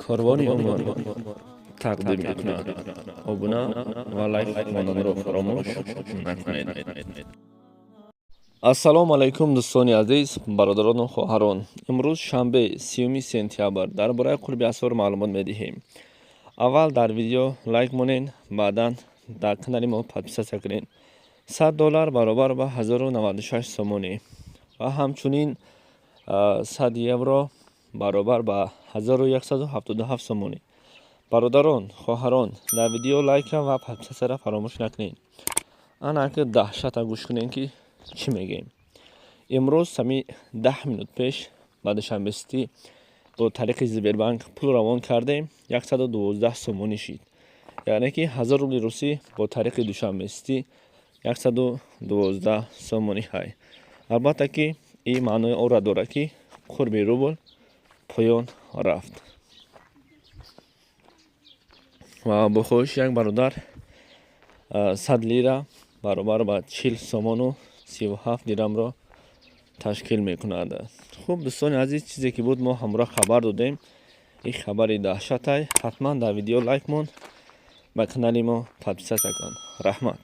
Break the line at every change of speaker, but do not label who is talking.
Корвони умр тақдим мекунад. Обуна ва лайк монданро фаромӯш накунед. Ассалому алайкум, дӯстони азиз, бародарону хоҳарон. Имрӯз шанбе, 30-уми сентябр, дар бораи қурби асъор маълумот медиҳем. Аввал дар видео лайк монед, баъдан дар канали мо подписаться кунед. 100 доллар баробар ба 1096 сомонӣ ва ҳамчунин 100 евро баробар ба 1177 сомонӣ. Бародарон, хоҳарон, дар видео лайка ва подписаться ра фаромӯш накунед. Ана ки даҳшата гӯш кунем, ки чӣ мегӯем. Имрӯз ҳами 10 минут пеш ба Душанбе-Сити бо тариқи Сбербанк пул равон кардем, 112 сомонӣ шид. Яъне ки 1000 рубли русӣ бо тариқи Душанбе-Сити 112 сомонӣ. Ҳай, албатта ки ин маънои онро дорад, ки қурби рубл поён рафт. Ва бо хоҳиши як бародар, 100 лира баробар ба 40 сомону 37 дирамро ташкил мекунад. Хуб, дӯстони азиз, чизе ки буд, мо ҳамроҳ хабар додем. Ин хабари даҳшатай. Ҳатман дар видео лайк мон, ба канали мо подписаться кун. Раҳмат.